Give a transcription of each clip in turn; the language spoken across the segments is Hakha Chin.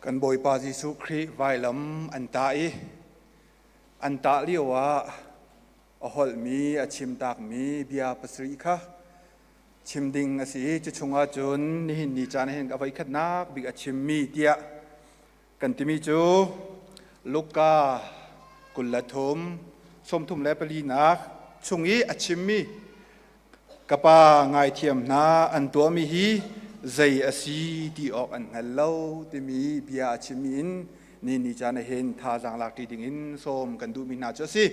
Kan Bawipa Jesuh Khrih vailam an tah i an tah lio ah a holhmi a chimtakmi bia pasarih kha chim ding a si i cu chungah cun nihin ni caan hin a voikhatnak bik a chimmi tiah kan timi cu Luka 23 34 nak chung i a chimmi ka pa ngaithiam hna, an tuahmi hi zei a si ti awk an hngal lo timi bia a chimmi in ni ni caan ah hin thazaang lak ṭi ding in sawm kan duhmi hna cu a si.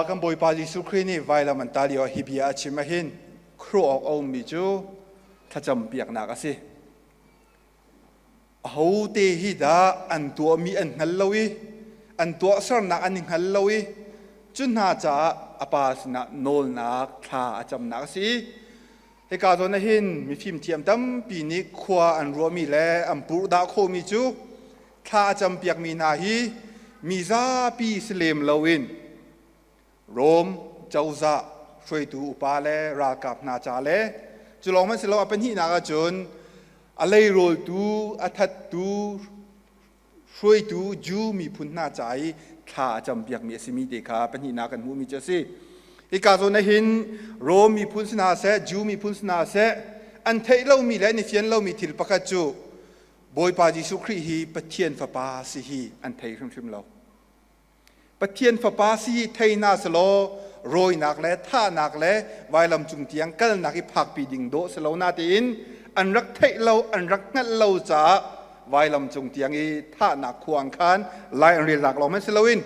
Kan Bawipa Jesuh Khrih nih vailam an tah lio ah hi bia a chim ahhin khuaruah awk a ummi cu thlacam piaknak a si. Ahote hi dah an tuahmi an hngal lo i an tuahsernak an i hngal lo i cu hna caah a pa sinah nawlnak thla a camnak a si. Hika zawn ah hin mifim thiam tampi nih khua an ruahmi le an purhdah khawhmi cu thla a campiakmi hna hi mi zapi si lem loin Rom cozah hruaitu upa le ralkap hna ca le cu lawng hmanh si lo, a pahnihnak ahcun a leirultu a thattu hruaitu Jew miphun hna ca i thla a campiakmi a simi te kha pahnihnak kan hmuhmi cu a si. Hika zawn ah hin Rom miphun si hna seh, Jew miphun si hna seh, an theih lomi le an i fian lomi thil pakhat cu Bawipa Jesuh Khrih hi Pathian Fapa si hi an thei hrimhrim lo. Pathian Fapa si hi thei hna selaw rawinak le thahnak le vailam cung tiang kalnak i phakpi ding dawh si lo natein an rak theih lo, an rak hngalh lo caah vailam cung tiang i thahnak khuang khan lai an relnak lawng hmanh si loin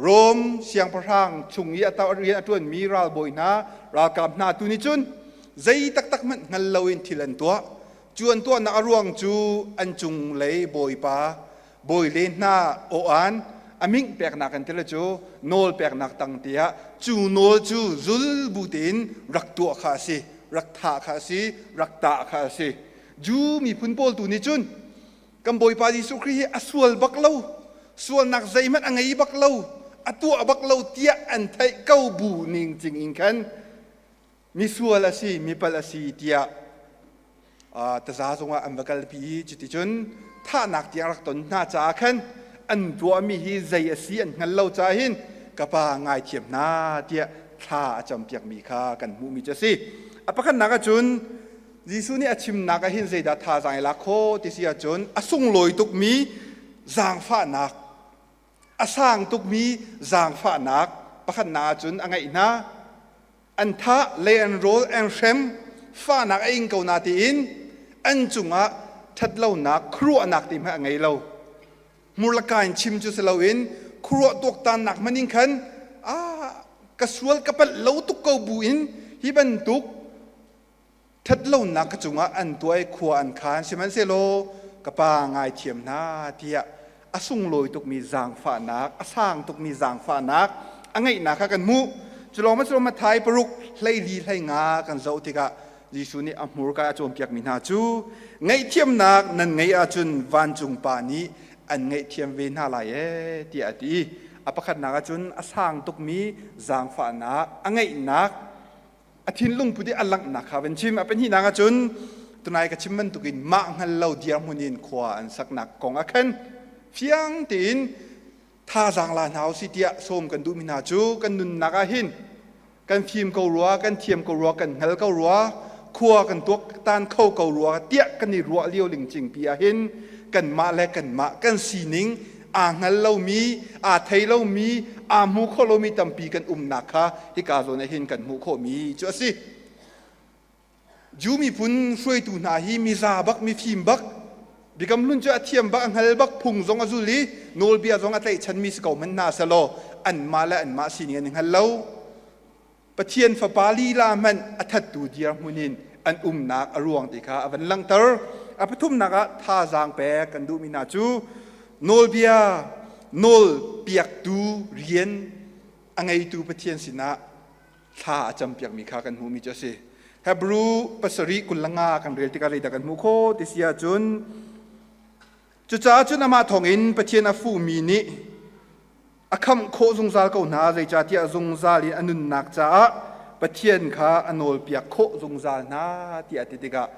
Rom siangpahrang chung i a rian a ṭuanmi ralbawi hna, ralkap hna tu nih cun zei taktak hmanh hngal loin thil an tuah. Cu an tuahnak a ruang cu an cunglei bawipa bawile hna aw-an a ming peknak an tile cu nawl peknak tang tiah cu nawl cu zul bu tein rak tuah kha a si, rak thah kha a si, rak tah kha a si. Jew miphun pawl tu nih cun kan Bawipa Jesuh Khrih hi a sual bak lo, sualnak zeihmanh a ngei bak lo, a tuah bak lo tiah an theih ko bu ning cing in khan misual a si, mipalh a si tiah taza zungah an va kalpi i cuticun thahnak tiang rak ton hna caah khan an tuahmi hi zei a si an hngal lo caah hin ka pa ngaithiam hna tiah thla a campiakmi kha kan hmuhmi cu a si. A pakhatnak ahcun Jesuh nih a chimnak ah hin zeidah thazaang i lak khawh ti si ahcun a sunglawi tukmi zaangfahnak, a sang tukmi zaangfahnak pakhatnak ahcun a ngeih hna. An thah le an rawl an hrem, fahnak a ing ko na tiin an cungah ṭhatlonak, khuaruahnak ti hmanh a ngei lo. Hmurlaka in chim cu si loin khuaruah tuaktannak hmanh in khan a ka sual ka palh lo tuk ko bu in hi bantuk ṭhatlonak ka cungah an tuah i khua an khan, sihmanhsehlaw ka pa, ngaithiam hna tiah a sunglawi tukmi zaangfahnak, a sang tukmi zaangfahnak a ngeihnak kha kan hmuh. Cu lawng cu Matthai 6:44 kan zoh tikah Jesuh nih a hmurka a cawnpiakmi hna cu ngaihthiamnak nan ngeih ahcun vancung Pa nih an ngaihthiam ve hna lai ee tiah a ti. A pakhatnak ahcun a sang tukmi zaangfahnak a ngeihnak, a thinlung put i a langhnak kha van chim. A pahnihnak ahcun tunai ka chim bantukin mah hngal lo dirhmun in khua an saknak kong ah khan fiang tein thazaang la hna usih tiah sawm kan duhmi hna cu kan nunnak ah hin kan fim ko rua, kan thiam ko rua, kan hngal ko rua, khua kan tuak tan kho ko rua tiah kan i ruah lio lingcingpi ah hin kanmah le kanmah kan sining aa hngal lomi, aa thei lomi, aa hmu kho lomi tampi kan umnak kha hika zawn ah hin kan hmuh khawhmi cu a si. Jew miphun hruaitu hna hi miza bak, mifim bak, biakam hlun cu a thiam bak, a hngal bak, phung zong a zul i nawlbia zong a tlaihchanmi si ko hmanh hna selaw anmah le anmah sining an i hngal lo. Pathian Fapa lila hmanh a thattu dirhmun in an umnak a ruang ti kha a van langhter. A pathumnak ah thazaang pek kan duhmi hna cu nawlbia nawl piaktu rian a ngeitu Pathian sinah thla a campiakmi kha kan hmuhmi cu a si. Hebrew 7:25 kan rel tikah zeidah kan hmuh khawh ti si ahcun, cucaah cun amah thawngin Pathian a fuhmi nih a khamh khawh zungzal ko hna, zeicahtiah zungzal in a nunnak caah Pathian kha a nawlpiak khawh zungzal hna tiah a ti tikah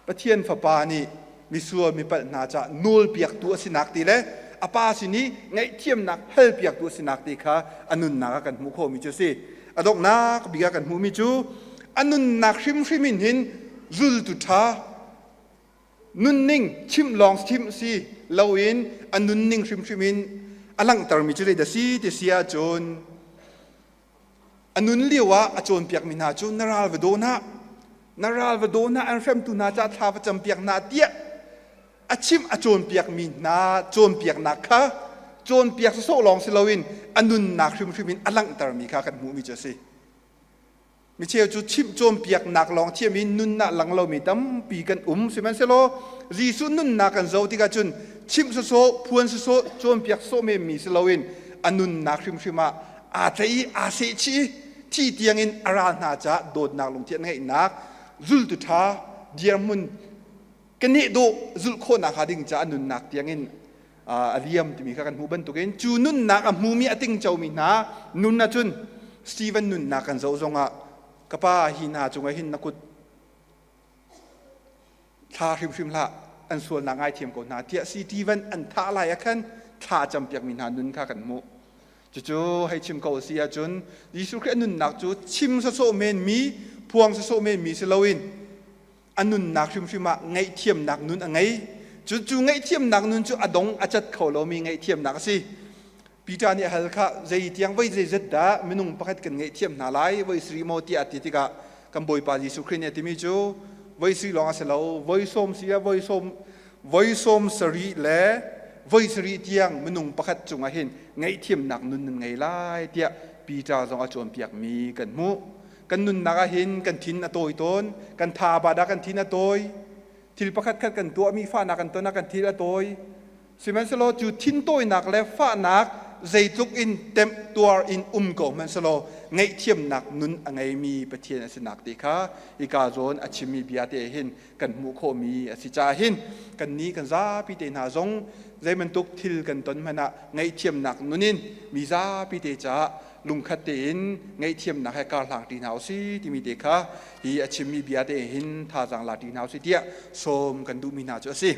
Pathian Fapa nih misual mipalh hna caah nawlpiaktu a sinak ti le a pa sin i ngaihthiamnak halpiaktu a sinak ti kha a nunnak ah kan hmuh khawhmi cu a si. A donghnak bik ah kan hmuhmi cu a nunnak hrimhrim in hin zultu ṭha nunning chimh lawng chimh si loin a nunning hrimhrim in a langhtermi cu zeidah si ti si ahcun A nun lio ah a cawnpiakmi hna cu na ral va daw hna, na ral va daw hna, an hremtu hna caah thla va campiak hna tiah a chimh a cawnpiakmi hna cawnpiaknak kha cawnpiak sawsawh lawng si loin a nunnak hrimhrim in a langhtermi kha kan hmuhmi cu a si. Micheu cu chimh cawnpiaknak lawng thiam in nunnak lang lomi tampi kan um. Sihmanhsehlaw Jesuh nunnak kan zoh tikah cun chimh sawsawh, phuan sawsawh, cawnpiak sawh menmi si loin a nunnak hrimhrim ah aa tlaih i aa sehchih i thi tiangin a ral hna caah dawtnak lungthin a ngeihnak zultu ṭha dirhmun ka neh dawh zulh khawhnak hnga ding caah nunnak tiangin a liam timi kha kan hmuh bantukin cu nunnak a hmumi a tingcomi hna nun ahcun Stephen nunnak kan zoh zongah ka pa hi hna cungah hin na kut thla hrimhrim hlah, an sualnak ngaithiam ko hna tiah Stephen an thah lai ah khan thla a campiakmi hna nun kha kan hmuh. Cucu hei chim ko a si ahcun Jesuh Khrih a nunnak cu chim sawsawh menmi, phuang sawsawh menmi si loin a nunnak hrimhrim ah ngaihthiamnak nun a ngei. Cu cu ngaihthiamnak nun cu a dong a cat kho lomi ngaihthiamnak a si. Peter nih a hal kha zei tiang voi zeizat dah minung pakhat kan ngaihthiam hna lai voi sarih maw tiah a ti tikah kan Bawipa Jesuh Khrih nih a timi cu voi sarih lawng a si lo voi sawm si ah voi sawm voi sawm sarih le voi sarih tiang minung pakhat cungah hin ngaihthiamnak nun nan ngei lai tiah Peter zong a cawnpiakmi kan hmuh. Kan nunnak ah hin kan thin a tawi tawn, kan tha a bat ah kan thin a tawi, thil pakhat khat kan tuahmi fahnak kan ton ah kan thil a tawi. Sihmanhsehlaw cu thintawinak le fahnak zeitluk in temtuar in um ko hmanhsehlaw ngaihthiamnak nun a ngeimi Pathian a sinak ti kha hika zawn a chimmi bia te hin kan hmuh khawhmi a si caah hin kannih kan zapi te hna zong zei bantuk thil kan ton hmanh ah ngaihthiamnak nun in mi zapi te caah lungkhat tein ngaihthiamnak he kar hlang ṭi hna usih timi te kha hi a chimmi bia te hin thazaang la ṭi hna usih tiah sawm kan duhmi hna cu a si.